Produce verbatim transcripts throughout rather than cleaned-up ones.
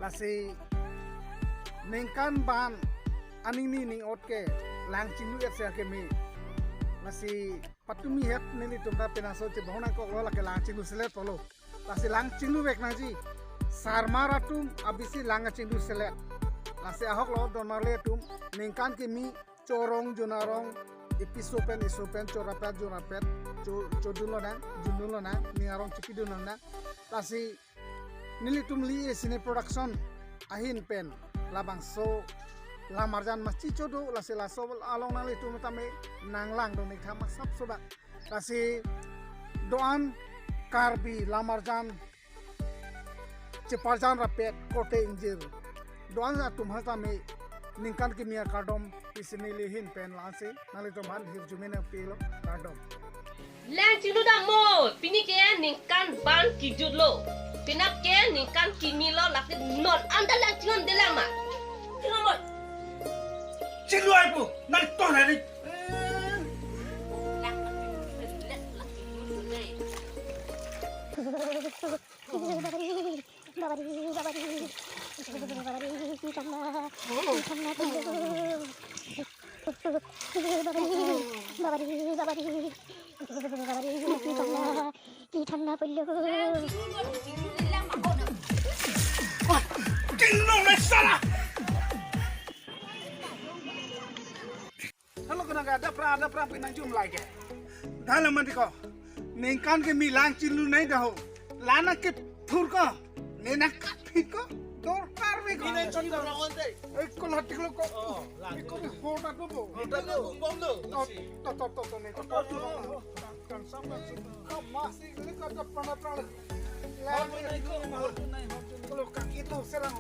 Lasi ningkan ban aning ni ning-ot ke lang chinglu-et si akeme. Lasi patumi het nelitum ta penang so chebong nangkoklo, lake lang chinglu selet pulo. Lasi lang chingluvek nangji. Sarmar atum abisi lang chinglu selet. Lasi ahok lo Don Marli atum, ningkan kimi chorong junarong, episo pen eso pen chorapet junrapet cho chodun lonang, jundun lonang, ning arong chipidun lonang. Lasi nelitum Li A Cine Production ahin pen labangso lamarjan machi chodo, lasi laso along nanglitum tame nanglangdun ik tha masap sobak. Lasi do-an Karbi lamarjan cheparjan rapet korte ingjir do-an atum ha tame ningkan kimi akardom isi neli ahin pen lasi nanglitum aphan hirjume nangpilo, kardom. Lang chinglu dam mo, pini ke ningkan ban kejutlo. Penap ke ningkan kimi lo, lake non anta lang chinglu dam ma. Chinglu mo. Chinglu ai pu, nang ton hari. Babari, babari, babari, babari, ki thangnat, ki thangnat, babari, babari, babari, babari, ki thangnat, ki thangnat pulo. Chinglu le sala. Halo, kena ka dapra dapra pinang jum lagi. Dalam mandi ko. Ningkan kimi lang chinglu nai daho. Lana ke thur ko. Nena kat phit ko. Dorkar me ko. Ini chon dorong onte. Eh, ko lati ko ko. Oh, lati. Iko ni hota tu bo. Hota tu bom tu. To to to to ne ko. To to to. Kan sama sama. Ka masih ini ka dapra dapra. Hot nai ko, hot nai, hot nai. Kalau kaki tu serang.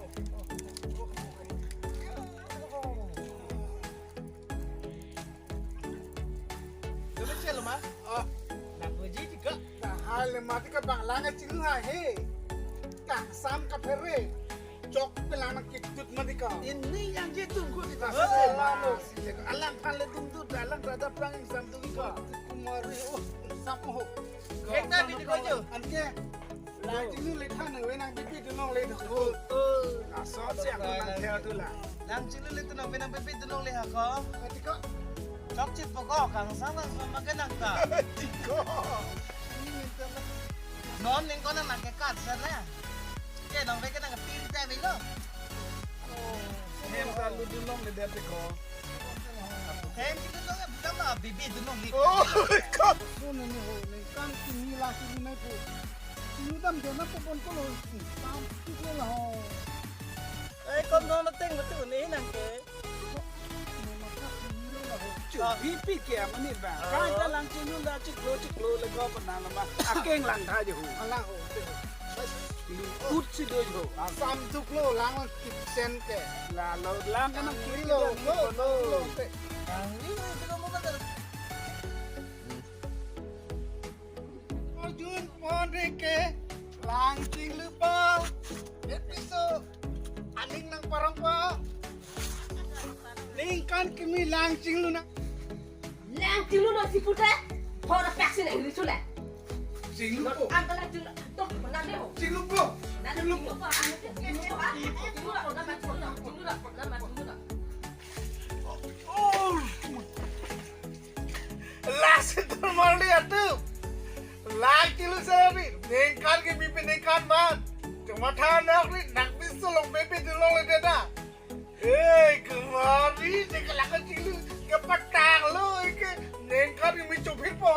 Kami celo ma? Oh. Nak uji juga. Nah, hal mati ke bang lang chinglu hai he. Kangsam kaphere. Chok pe lang nangkejut mati ko. Ini yang je tunggu di tas. Oh, malu. Alang pale tunggu dalam rada perang yang sam tunggu ko. Kumari, oh, sam ho. Hek na bidi ko jo. Anke. Lang chinglu le than nang ve nang bibi dunlongle do. Oh, oh. Asot si aku nang theo tu la. Lang chinglu le tu nang ve nang bibi dunlongle ha ko. Ati ko. Chok chit po ko, kangsam nang sama ke nang ta. Ati ko. Ini minta la. Non ning ko nang nang ke kat sana. Ke nang ve ke nang ke pil ta velo. Oh. Hem ta lu dunlongle de ati ko. Hem chinglu dunlongle, bilang la bibi dunlongle. Oh, ko. Ko nang ho, nang kan kimi lang chinglu nai ko. Chinglu dam jona ko bon ko lo, sam tu ko la ho. Eh, kon no na teng betul ni nang ke. Chu, ah, hipi ke mani ba. Ah. Kai ta lang chinglu la chiklo chiklo le ko pa nang ma. Akeng lang tha jo. Ala ho. Lu ut si do jo. Sam tu ko lang lang kitchen ke. La lo lang kana kiri lo, lo, lo, lo. Ang ni ko mo ka. Arjun pon re ke lang chinglu pa. Episode aning nang parong pa. Ningkan kimi lang chinglu na. Lang chinglu na si pute. Hora vaksin ang lisule. Chinglu po. Ang lang chinglu. Tok na de ho. Chinglu po. Na chinglu po. Chinglu po. Chinglu po. Chinglu po. Chinglu po. Oh. Lasi Don Marli atum. Lang chinglu sari. Ningkan kimi pe ningkan man. Cuma thanak ni nak bisu long bibi dunlongle de da. Eh, kumari, ne kalak chinglu. Kepatang lo, ke. Ningkan kimi chopir po.